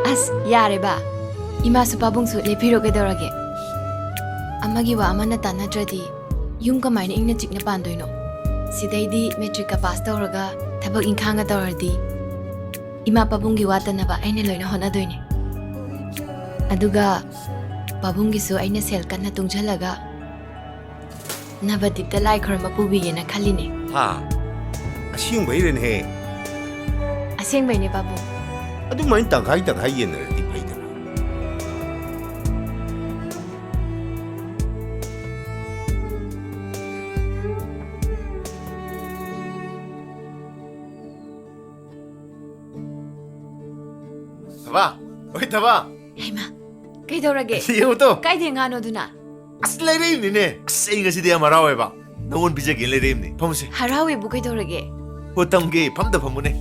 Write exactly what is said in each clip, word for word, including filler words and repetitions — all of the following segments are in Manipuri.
ꯑꯁ, ꯌꯥꯔꯦꯕ꯫ ꯏꯃꯥꯁꯨ ꯄꯥꯕꯨꯡꯁꯨ ꯂꯦꯞꯄꯤꯔꯣ, ꯀꯩꯗꯧꯔꯒꯦ? ꯑꯃꯒꯤ ꯋꯥ ꯑꯃꯅ ꯇꯥꯟꯅꯗ꯭ꯔꯗꯤ ꯌꯨꯝ ꯀꯃꯥꯏꯅ ꯏꯪꯅ ꯆꯤꯛꯅ ꯄꯥꯟꯗꯣꯏꯅꯣ? ꯁꯤꯗꯩꯗꯤ ꯃꯦꯇ꯭ꯔꯤꯛꯀ ꯄꯥꯁ ꯇꯧꯔꯒ ꯊꯕꯛ ꯏꯪꯈꯥꯡꯒ ꯇꯧꯔꯗꯤ ꯏꯃꯥ ꯄꯥꯕꯨꯡꯒꯤ ꯋꯥꯠꯇꯅꯕ ꯑꯩꯅ ꯂꯣꯏꯅ ꯍꯣꯠꯅꯗꯣꯏꯅꯦ꯫ ꯑꯗꯨꯒ ꯄꯥꯕꯨꯡꯒꯤꯁꯨ ꯑꯩꯅ ꯁꯦꯜ ꯀꯟꯅ ꯇꯨꯡꯁꯤꯜꯂꯒ ꯅꯕꯗꯤꯞꯇ ꯂꯥꯏ ꯈꯨꯔꯨꯝꯕ ꯄꯨꯕꯤꯒꯦꯅ ꯈꯜꯂꯤꯅꯦ꯫ ꯍꯥ? ꯑꯁꯦꯡꯕꯩꯔꯅꯦꯍꯦ? ꯑꯁꯦꯡꯕꯩꯅꯦ, ꯄꯥꯕꯨꯡ꯫ ꯑꯗꯨꯃꯥꯏꯅ ꯇꯪꯈꯥꯏ ꯇꯪꯈꯥꯏ ꯌꯦꯟꯅꯔꯗꯤ ꯐꯩꯗꯅ꯫ ꯊꯕꯥ! ꯍꯣꯏ, ꯊꯕꯥ! ꯍꯩꯃꯥ, ꯀꯩꯗꯧꯔꯒꯦ? ꯁꯤ ꯌꯦꯡꯉꯨ ꯇꯣ꯫ ꯀꯥꯏꯗꯩ ꯉꯥꯅꯣ ꯑꯗꯨꯅ? ꯑꯁ, ꯂꯩꯔꯛꯏꯕꯅꯤꯅꯦ꯫ ꯑꯁ, ꯑꯩ ꯉꯁꯤꯗꯤ ꯌꯥꯝ ꯍꯔꯥꯎꯋꯦꯕ꯫ ꯅꯉꯣꯟ ꯄꯤꯖꯒꯦꯅ ꯂꯩꯔꯛꯏꯕꯅꯤ꯫ ꯐꯝꯁꯦ꯫ ꯍꯔꯥꯎꯋꯦꯕꯨ ꯀꯩꯗꯧꯔꯒꯦ? ꯍꯣ, ꯇꯝꯒꯦ꯫ ꯐꯝꯗ ꯐꯝꯃꯨꯅꯦ꯫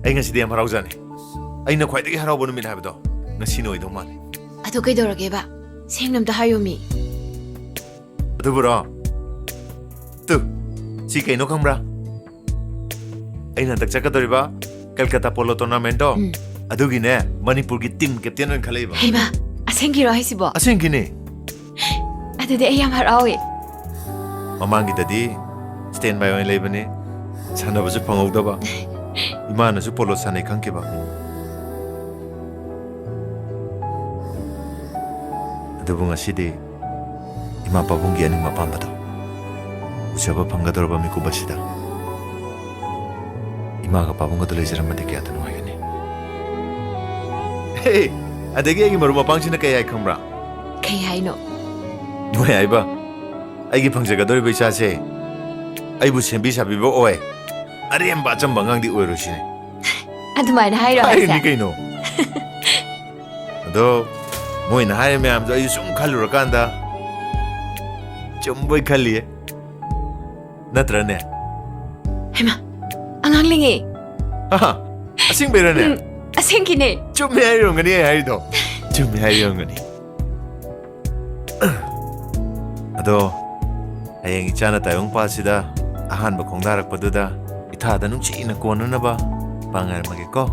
ꯑꯩ ꯉꯁꯤꯗꯤ ꯌꯥꯝ ꯍꯔꯥꯎꯖꯥꯠꯅꯤ꯫ ꯑꯩꯅ ꯈ꯭ꯋꯥꯏꯗꯒꯤ ꯍꯔꯥꯎꯕ ꯅꯨꯃꯤꯠ ꯍꯥꯏꯕꯗꯣ ꯉꯁꯤꯅ ꯑꯣꯏꯗꯧ ꯃꯥꯜꯂꯦ꯫ ꯑꯗꯣ ꯀꯩꯗꯧꯔꯒꯦꯕ? ꯁꯦꯡꯅ ꯑꯝꯇ ꯍꯥꯏꯌꯣꯃꯤ꯫ ꯑꯗꯨꯕꯨꯔꯣ? ꯇꯨ, ꯁꯤ ꯀꯩꯅꯣ ꯈꯪꯕ꯭ꯔꯥ? ꯑꯩꯅ ꯍꯟꯗꯛ ꯆꯠꯀꯗꯧꯔꯤꯕ ꯀꯜꯀꯇꯥ ꯄꯣꯂꯣ ꯇꯣꯔꯅꯥꯃꯦꯟꯠꯇꯣ, ꯎꯝ꯫ ꯑꯗꯨꯒꯤꯅꯦ, ꯃꯅꯤꯄꯨꯔꯒꯤ ꯇꯤꯝ ꯀꯦꯞꯇꯦꯟ ꯑꯣꯏꯅ ꯈꯜꯂꯛꯏꯕ꯫ ꯍꯩꯃꯥ, ꯑꯁꯦꯡꯒꯤꯔꯣ ꯍꯥꯏꯁꯤꯕꯣ? ꯑꯁꯦꯡꯒꯤꯅꯦ꯫ ꯑꯗꯨꯗꯤ ꯑꯩ ꯌꯥꯝ ꯍꯔꯥꯎꯋꯦ꯫ ꯃꯃꯥꯡꯒꯤꯗꯗꯤ ꯁ꯭ꯇꯦꯟ ꯕꯥꯏ ꯑꯣꯏꯅ ꯂꯩꯕꯅꯦ, ꯁꯥꯟꯅꯕꯁꯨ ꯐꯪꯍꯧꯗꯕ꯫ ꯏꯃꯥꯅꯁꯨ ꯄꯣꯂꯣ ꯁꯥꯟꯅꯩ ꯈꯪꯈꯤꯕ꯫ ꯑꯗꯨꯕꯨ ꯉꯁꯤꯗꯤ ꯏꯃꯥ ꯄꯥꯕꯨꯡꯒꯤ ꯑꯅꯤꯡꯕ ꯑꯄꯥꯝꯕꯗꯣ ꯎꯖꯕ ꯐꯪꯒꯗꯧꯔꯕ ꯃꯤꯀꯨꯞ ꯑꯁꯤꯗ ꯏꯃꯥꯒ ꯄꯥꯕꯨꯡꯒꯗꯣ ꯂꯩꯖꯔꯝꯃꯗꯤ ꯀꯌꯥꯗ ꯅꯨꯡꯉꯥꯏꯒꯅꯤ꯫ ꯍꯦ, ꯑꯗꯒꯤ ꯑꯩꯒꯤ ꯃꯔꯨꯞ ꯃꯄꯥꯡꯁꯤꯅ ꯀꯩ ꯍꯥꯏ ꯈꯪꯕ꯭ꯔꯥ? ꯀꯩ ꯍꯥꯏꯅꯣ? ꯃꯣꯏ ꯍꯥꯏꯕ, ꯑꯩꯒꯤ ꯐꯪꯖꯒꯗꯧꯔꯤꯕ ꯏꯆꯥꯁꯦ ꯑꯩꯕꯨ ꯁꯦꯝꯕꯤ ꯁꯥꯕꯤꯕ ꯑꯣꯏ, ꯑꯔꯦꯝꯕ ꯑꯆꯝꯕ ꯑꯉꯥꯡꯗꯤ ꯑꯣꯏꯔꯣꯏ ꯁꯤꯅꯤ꯫ ꯑꯗꯨꯃꯥꯏꯅ ꯍꯥꯏꯔꯣ ꯍꯥꯏꯁꯦ? ꯍꯥꯏꯔꯤꯅꯤ ꯀꯩꯅꯣ꯫ ꯑꯗꯣ ꯃꯣꯏꯅ ꯍꯥꯏꯔꯤ ꯃꯌꯥꯝꯗꯣ ꯑꯩꯁꯨ ꯁꯨꯝ ꯈꯜꯂꯨꯔꯀꯥꯟꯗ ꯆꯨꯝꯕꯣꯏ ꯈꯜꯂꯤꯌꯦ꯫ ꯅꯠꯇ꯭ꯔꯅꯦ? ꯍꯩꯃꯥ, ꯑꯉꯥꯡ ꯂꯤꯡꯉꯦ꯫ ꯑꯍꯥ, ꯑꯁꯦꯡꯕꯩꯔꯅꯦ? ꯎꯝ, ꯑꯁꯦꯡꯒꯤꯅꯦ꯫ ꯆꯨꯝꯃꯦ ꯍꯥꯏꯔꯝꯒꯅꯤ ꯑꯩ ꯍꯥꯏꯔꯤꯗꯣ꯫ ꯆꯨꯝꯃꯦ ꯍꯥꯏꯔꯝꯒꯅꯤ꯫ ꯑꯗꯣ ꯍꯌꯦꯡ ꯏꯆꯥꯅ ꯇꯥꯏꯕꯪ ꯄꯥꯠꯁꯤꯗ ꯑꯍꯥꯟꯕ ꯈꯣꯡꯗꯥꯔꯛꯄꯗꯨꯗ ꯏꯊꯥꯗ ꯅꯨꯡꯁꯤꯅ ꯀꯣꯟꯅꯅꯕ ꯄꯥꯡꯉꯔꯝꯃꯒꯦꯀꯣ꯫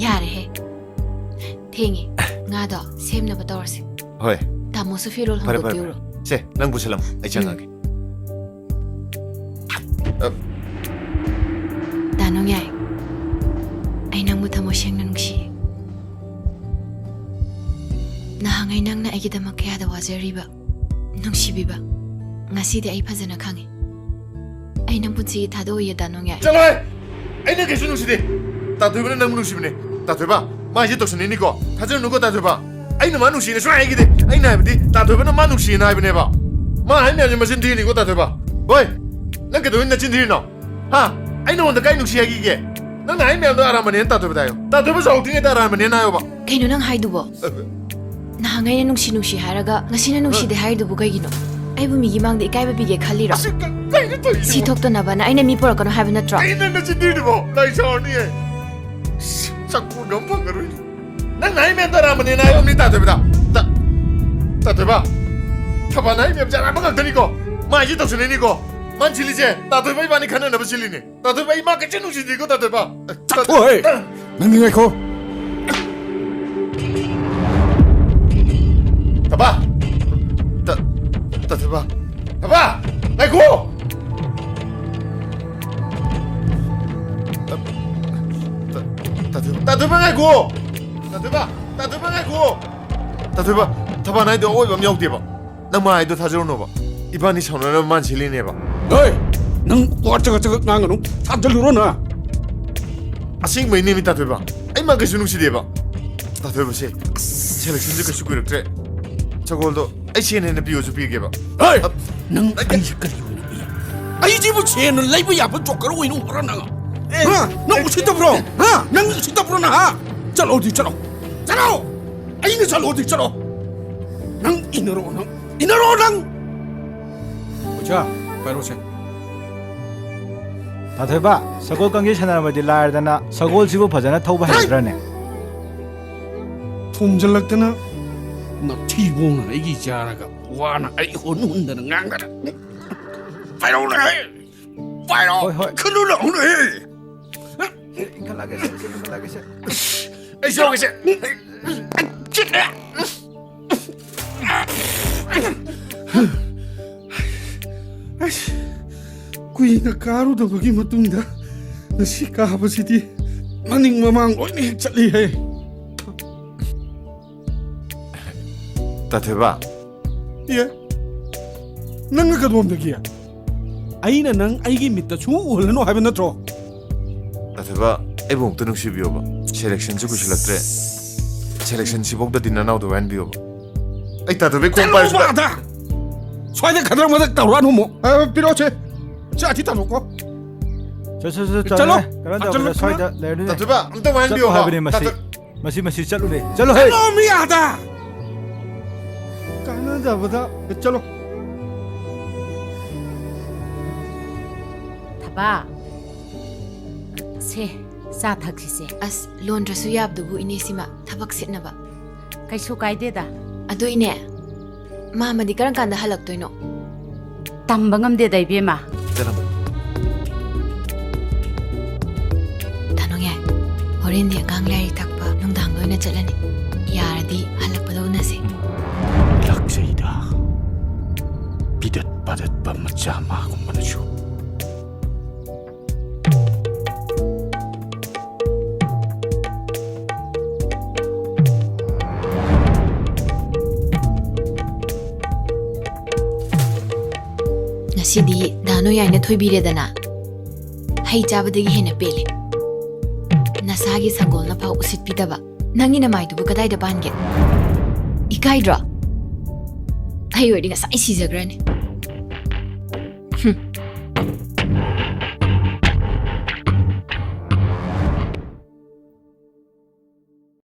ꯌꯥꯔꯦꯍꯦ꯫ ꯊꯦꯡꯉꯦ꯫ ꯉꯥꯗꯣ ꯁꯦꯝꯅꯕ ꯇꯧꯔꯁꯤ꯫ ꯍꯣꯏ꯫ ꯇꯥꯃꯣꯁꯨ ꯐꯤꯔꯣꯜ ꯐꯔꯦ, ꯐꯔꯦ, ꯍꯣꯡꯗꯣꯛꯄꯤꯔꯨꯔꯣ꯫ ꯐꯔꯦ꯫ ꯁꯦ, ꯅꯪ ꯄꯨꯁꯜꯂꯝꯃꯣ, ꯑꯩ ꯆꯪꯉꯒꯦ꯫ ꯑ, ꯗꯥ ꯅꯣꯡꯌꯥꯏ, ꯑꯩ ꯅꯪꯕꯨ ꯊꯃꯣꯏ ꯁꯦꯡꯅ ꯅꯨꯡꯁꯤꯌꯦ꯫ ꯅꯍꯥꯟꯉꯩ ꯅꯪꯅ ꯑꯩꯒꯤꯗꯃꯛ ꯀꯌꯥꯗ ꯋꯥꯖꯔꯤꯕ, ꯅꯨꯡꯁꯤꯕꯤꯕ, ꯉꯁꯤꯗꯤ ꯑꯩ ꯐꯖꯅ ꯈꯪꯉꯦ꯫ ꯑꯩ ꯅꯪ ꯄꯨꯟꯁꯤꯒꯤ ꯊꯥꯗꯣꯛꯑꯣꯏꯌꯦ, ꯗꯥ ꯅꯣꯡꯌꯥꯏ꯫ ꯆꯠꯂꯣꯍꯦ! ꯑꯩꯅ ꯀꯩꯁꯨ ꯅꯨꯡꯁꯤꯗꯦ꯫ ꯇꯥꯊꯣꯏꯕꯅ ꯅꯪꯕꯨ ꯅꯨꯡꯁꯤꯕꯅꯦ꯫ ꯇꯥꯊꯣꯏꯕ, ꯃꯥꯏꯁꯦ ꯇꯧꯁꯟꯅꯤꯡꯅꯤꯀꯣ꯫ ꯊꯥꯖꯔꯨꯅꯨꯀꯣ, ꯇꯥꯊꯣꯏꯕ꯫ ꯑꯩꯅ ꯃꯥ ꯅꯨꯡꯁꯤꯅ ꯁꯨꯡꯍꯥꯏ ꯍꯥꯏꯈꯤꯗꯦ꯫ ꯑꯩꯅ ꯍꯥꯏꯕꯗꯤ ꯇꯥꯊꯣꯏꯕꯅ ꯃꯥ ꯅꯨꯡꯁꯤꯅ ꯍꯥꯏꯕꯅꯦꯕ꯫ ꯃꯥ ꯍꯥꯏ ꯃꯌꯥꯝꯁꯦ ꯃꯆꯤꯟ ꯊꯤꯔꯤꯅꯤꯀꯣ, ꯇꯥꯊꯣꯏꯕ꯫ ꯍꯣꯏ, ꯅꯪ ꯀꯩꯗꯧꯕꯩ ꯅꯆꯤꯟ ꯊꯤꯔꯤꯅꯣ? ꯍꯥ? ꯑꯩ ꯅꯉꯣꯟꯗ ꯀꯥꯏ ꯅꯨꯡꯁꯤ ꯍꯥꯏꯈꯤꯒꯦ? ꯅꯪꯅ ꯍꯥꯏ ꯃꯌꯥꯝꯗꯣ ꯑꯔꯥꯟꯕꯅꯦꯅ ꯇꯥꯊꯣꯏꯕꯗ ꯍꯥꯏꯌꯣ꯫ ꯇꯥꯊꯣꯏꯕ ꯆꯥꯎꯗ꯭ꯔꯤꯉꯩꯗ ꯑꯔꯥꯟꯕꯅꯦꯅ ꯍꯥꯏꯌꯣꯕ꯫ ꯀꯩꯅꯣ ꯅꯪ ꯍꯥꯏꯗꯨꯕꯣ? ꯅꯍꯥꯟꯉꯩꯅ ꯅꯨꯡꯁꯤ ꯅꯨꯡꯁꯤ ꯍꯥꯏꯔꯒ ꯉꯁꯤꯅ ꯅꯨꯡꯁꯤꯗꯦ ꯍꯥꯏꯔꯤꯗꯨꯕꯨ ꯀꯩꯒꯤꯅꯣ? ꯑꯩꯕꯨ ꯃꯤꯒꯤ ꯃꯥꯡꯗ ꯏꯀꯥꯏꯕ ꯄꯤꯒꯦ ꯈꯜꯂꯤꯔꯣ? ꯑꯁꯤ ꯀ-, ꯀꯩꯅꯣ ꯇꯧꯔꯤꯁꯤꯕꯣ? ꯁꯤ ꯊꯣꯛꯇꯅꯕꯅ ꯑꯩꯅ ꯃꯤ ꯄꯨꯔꯛꯀꯅꯣ ꯍꯥꯏꯕ ꯅꯠꯇ꯭ꯔꯣ? ꯀꯩꯅꯣ ꯅꯪꯅ ꯆꯤꯟꯊꯤꯔꯤꯕꯣ? ꯂꯥꯏ ꯁꯥꯎꯔꯅꯤꯌꯦ꯫ ꯆꯥꯛꯈꯨꯝꯒ ꯑꯃ ꯐꯪꯉꯔꯣꯏꯅꯦ꯫ ꯅꯪꯅ ꯍꯥꯏ ꯃꯌꯥꯝꯗꯣ ꯑꯔꯥꯟꯕꯅꯦꯅ ꯍꯥꯏꯌꯣ ꯃꯤ ꯇꯥꯊꯣꯏꯕꯗ꯫ ꯇꯥ-, ꯇꯥꯊꯣꯏꯕ, ꯊꯕꯥꯅ ꯍꯥꯏ ꯃꯌꯥꯝꯁꯦ ꯑꯔꯥꯟꯕ ꯉꯥꯛꯇꯅꯤꯀꯣ꯫ ꯃꯥꯏꯁꯦ ꯇꯧꯁꯟꯅꯩꯅꯤꯀꯣ꯫ ꯃꯥꯅ ꯁꯤꯜꯂꯤꯁꯦ ꯇꯥꯊꯣꯏꯕ ꯏꯕꯥꯅꯤ ꯈꯟꯅꯅꯕ ꯁꯤꯜꯂꯤꯅꯦ꯫ ꯇꯥꯊꯣꯏꯕ, ꯑꯩ ꯃꯥ ꯀꯩꯁꯨ ꯅꯨꯡꯁꯤꯗꯦꯀꯣ, ꯇꯥꯊꯣꯏꯕ꯫ ꯆꯠꯊꯣꯛꯑꯣꯍꯦ! ꯅꯪꯗꯤ ꯉꯥꯏꯈꯣ! ꯇꯕꯥ! ꯇ-, ꯇꯥꯊꯣꯏꯕ! ꯇꯕꯥ! ꯉꯥꯏꯈꯣ! ꯇ-, ꯇ-, ꯇꯥꯊꯣꯏꯕ, ꯇꯥꯊꯣꯏꯕ, ꯉꯥꯏꯈꯣ! ꯇꯥꯊꯣꯏꯕ! ꯇꯥꯊꯣꯏꯕ, ꯉꯥꯏꯈꯣ! ꯇꯥꯊꯣꯏꯕ, ꯊꯕꯥ ꯅꯥꯏꯗꯣ ꯑꯋꯣꯏꯕ ꯑꯃ ꯌꯥꯎꯗꯦꯕ꯫ ꯅꯪ ꯃꯥ ꯍꯥꯏꯗꯣ ꯊꯥꯖꯔꯨꯅꯣꯕ꯫ ꯏꯕꯥꯅꯤ ꯁꯥꯎꯅꯅꯕ ꯃꯥꯅ ꯁꯤꯜꯂꯤꯅꯦꯕ꯫ ꯍꯣꯏ! ꯅꯪ ꯋꯥ ꯆꯒꯠ ꯆꯒꯠ ꯉꯥꯡꯒꯅꯨ꯫ ꯊꯥꯖꯜꯂꯨꯔꯣ ꯅꯪ꯫ ꯑꯁꯦꯡꯕꯩꯅꯦ ꯃꯤ ꯇꯥꯊꯣꯏꯕ꯫ ꯑꯩ ꯃꯥ ꯀꯩꯁꯨ ꯅꯨꯡꯁꯤꯗꯦꯕ꯫ ꯇꯥꯊꯣꯏꯕꯁꯦ, ꯁꯦꯂꯦꯛꯁꯟꯁꯨ ꯀꯩꯁꯨ ꯀꯨꯏꯔꯛꯇ꯭ꯔꯦ꯫ ꯁꯒꯣꯜꯗꯣ ꯑꯩ ꯁꯦꯟ ꯍꯦꯟꯅ ꯄꯤꯌꯣꯁꯨ ꯄꯤꯒꯦꯕ꯫ ꯍꯣꯏ! ꯅꯪ ꯑꯩꯁꯦ ꯀꯔꯤ ꯑꯣꯏꯅ ꯎꯏ? ꯑꯩꯁꯤꯕꯨ ꯁꯦꯟꯅ ꯂꯩꯕ ꯌꯥꯕ ꯖꯣꯀꯔ ꯑꯣꯏꯅ ꯎꯕ꯭ꯔꯥ ꯅꯪ? ꯍꯥ? ꯅꯪ ꯎꯁꯤꯠꯇꯕ꯭ꯔꯣ? ꯍꯥ? ꯅꯪ ꯎꯁꯤꯠꯇꯕ꯭ꯔꯣ ꯅꯪ? ꯍꯥ? ꯆꯠꯂꯣꯗꯤ ꯆꯠꯂꯣ꯫ ꯆꯠꯂꯣ! ꯑꯩꯅ ꯆꯠꯂꯣꯗꯤ ꯆꯠꯂꯣ꯫ ꯅꯪ ꯏꯟꯅꯔꯣ ꯅꯪ꯫ ꯏꯟꯅꯔꯣ ꯅꯪ! ꯑꯣꯖꯥ, ꯄꯥꯏꯔꯣꯁꯦ꯫ ꯇꯥꯊꯣꯏꯕ, ꯁꯒꯣꯜ ꯀꯥꯡꯖꯩ ꯁꯥꯟꯅꯔꯝꯕꯗꯤ ꯂꯥꯏꯔꯗꯅ, ꯁꯒꯣꯜꯁꯤꯕꯨ ꯐꯖꯅ ꯊꯧꯕ ꯍꯩꯔꯗ꯭ꯔꯅꯦ? ꯊꯣꯝꯖꯤꯜꯂꯛꯇꯅ ꯅꯝꯊꯤꯕꯣꯡꯅ ꯑꯩꯒꯤ ꯆꯥꯔꯒ ꯋꯥꯅ ꯑꯩ ꯍꯨꯟ ꯍꯨꯟꯗꯅ ꯉꯥꯡꯗꯅ꯫ ꯄꯥꯏꯔꯛꯎꯅꯦ! ꯄꯥꯏꯔꯛꯑꯣ! ꯍꯣꯏ, ꯍꯣꯏ꯫ ꯈꯨꯂꯨ ꯂꯥꯛꯎꯅꯦ! ꯁꯦ, ꯏꯟꯈꯠꯂꯛꯑꯒꯦ, ꯁꯦ, ꯁꯦ, ꯏꯟꯈꯠꯂꯛꯑꯒꯦ, ꯁꯦ꯫ ꯑꯩ ꯌꯧꯔꯒꯦꯁꯦ꯫ ꯑꯁ, ꯀꯨꯏꯅ ꯀꯥꯔꯨꯗꯕꯒꯤ ꯃꯇꯨꯡꯗ ꯉꯁꯤ ꯀꯥꯕꯁꯤꯗꯤ ꯃꯅꯤꯡ ꯃꯃꯥꯡ ꯂꯣꯏꯅ ꯍꯦꯛ ꯆꯠꯂꯤꯍꯦ꯫ ꯇꯥꯊꯣꯏꯕ꯫ ꯑꯦ? ꯅꯪꯅ ꯀꯗꯣꯝꯗꯒꯤ? ꯑꯩꯅ ꯅꯪ ꯑꯩꯒꯤ ꯃꯤꯠꯇ ꯁꯨꯡꯎ ꯎꯍꯜꯂꯅꯨ ꯍꯥꯏꯕ ꯅꯠꯇ꯭ꯔꯣ? ꯇꯥꯊꯣꯏꯕ, ꯑꯩꯕꯨ ꯑꯃꯨꯛꯇ ꯅꯨꯡꯁꯤꯕꯤꯌꯣꯕ꯫ Selectionꯁꯨ ꯀꯨꯏꯁꯤꯜꯂꯛꯇ꯭ꯔꯦ꯫ Selectionꯁꯤꯐꯥꯎꯗꯗꯤ ꯅꯅꯥꯎꯗ ꯋꯥꯏꯍꯟꯕꯤꯌꯣꯕ꯫ ꯑꯩ ꯇꯥꯊꯣꯏꯕꯩ ꯈꯣꯡ ꯆꯠꯂꯣ ꯄꯥꯏꯔꯁꯨ ꯑꯥꯗ! ꯁ꯭ꯋꯥꯏꯗ ꯈꯗ꯭ꯔꯛ ꯃꯗ꯭ꯔꯛ ꯇꯧꯔꯛꯑꯅꯨ ꯑꯃꯨꯛ꯫ ꯑ, ꯄꯤꯔꯛꯑꯣꯁꯦ꯫ ꯁꯤ ꯑꯊꯤ ꯇꯥꯊꯣꯛꯀꯣ꯫ ꯆꯠ, ꯆꯠ, ꯆꯠ, ꯆꯠꯂꯣ꯫ ꯆꯠꯂꯣꯅꯦ꯫ ꯀꯔꯝ ꯇꯧꯕꯗ ꯆꯠꯂꯣ꯫ ꯁ꯭ꯋꯥꯏꯗ ꯂꯩꯔꯅꯨꯅꯦ꯫ ꯇꯥꯊꯣꯏꯕ, ꯑꯝꯇ ꯋꯥꯏꯍꯟꯕꯤꯌꯣ꯫ ꯆꯠꯂꯣ ꯍꯥꯏꯕꯅꯦ ꯃꯁꯤ꯫ ꯇꯥꯊꯣꯏ- ꯃꯁꯤ, ꯃꯁꯤ ꯆꯠꯂꯨꯅꯦ꯫ ꯆꯠꯂꯣ ꯍꯦ! ꯆꯠꯂꯣ ꯃꯤ ꯑꯥꯗ! ꯀꯥꯟꯅꯗꯕꯗ꯫ ꯆꯠꯂꯣ꯫ ꯊꯕꯥ, ꯁꯦ, ꯆꯥ ꯊꯛꯁꯤꯁꯦ꯫ ꯑꯁ, ꯂꯣꯟꯗ꯭ꯔꯁꯨ ꯌꯥꯕꯗꯨꯕꯨ ꯏꯅꯦ, ꯁꯤꯃ ꯊꯕꯛ ꯁꯤꯠꯅꯕ꯫ ꯀꯩꯁꯨ ꯀꯥꯏꯗꯦꯗ꯫ ꯑꯗꯨ ꯏꯅꯦ, ꯃꯥꯃꯗꯤ ꯀꯔꯝ ꯀꯥꯟꯗ ꯍꯜꯂꯛꯇꯣꯏꯅꯣ? ꯇꯝꯕ ꯉꯝꯗꯦꯗ, ꯏꯕꯦꯝꯃ꯫ ꯆꯠꯂꯝꯃꯣ꯫ ꯗꯥ ꯅꯣꯡꯌꯥꯏ, ꯍꯣꯔꯦꯟꯗꯤ ꯑꯉꯥꯡ ꯂꯥꯏꯔꯤꯛ ꯇꯥꯛꯄ ꯅꯨꯡꯗꯥꯡꯗ ꯑꯣꯏꯅ ꯆꯠꯂꯅꯤ꯫ ꯌꯥꯔꯗꯤ ꯍꯜꯂꯛꯄꯗ ꯎꯅꯁꯦ꯫ ꯎꯝ꯫ ꯂꯥꯛꯆꯩꯗ꯫ ꯄꯤꯗꯠ ꯄꯥꯗꯠꯄ ꯃꯆꯥ ꯃꯥꯒꯨꯝꯕꯅꯁꯨ꯫ ꯉꯁꯤꯗꯤ ꯗꯥ ꯅꯣꯡꯌꯥꯏꯅ ꯊꯣꯏꯕꯤꯔꯦꯗꯅ꯫ ꯍꯩ ꯆꯥꯕꯗꯒꯤ ꯍꯦꯟꯅ ꯄꯦꯜꯂꯦ꯫ ꯅꯁꯥꯒꯤ ꯁꯪꯒꯣꯝꯅ ꯐꯥꯎ ꯎꯁꯤꯠꯄꯤꯗꯕ ꯅꯪꯒꯤ ꯅꯃꯥꯏꯗꯨꯕꯨ ꯀꯗꯥꯏꯗ ꯄꯥꯟꯒꯦ? ꯏꯀꯥꯏꯗ꯭ꯔꯣ? ꯑꯩ ꯑꯣꯏꯔꯗꯤ ꯉꯁꯥꯏ ꯁꯤꯖꯈ꯭ꯔꯅꯤ꯫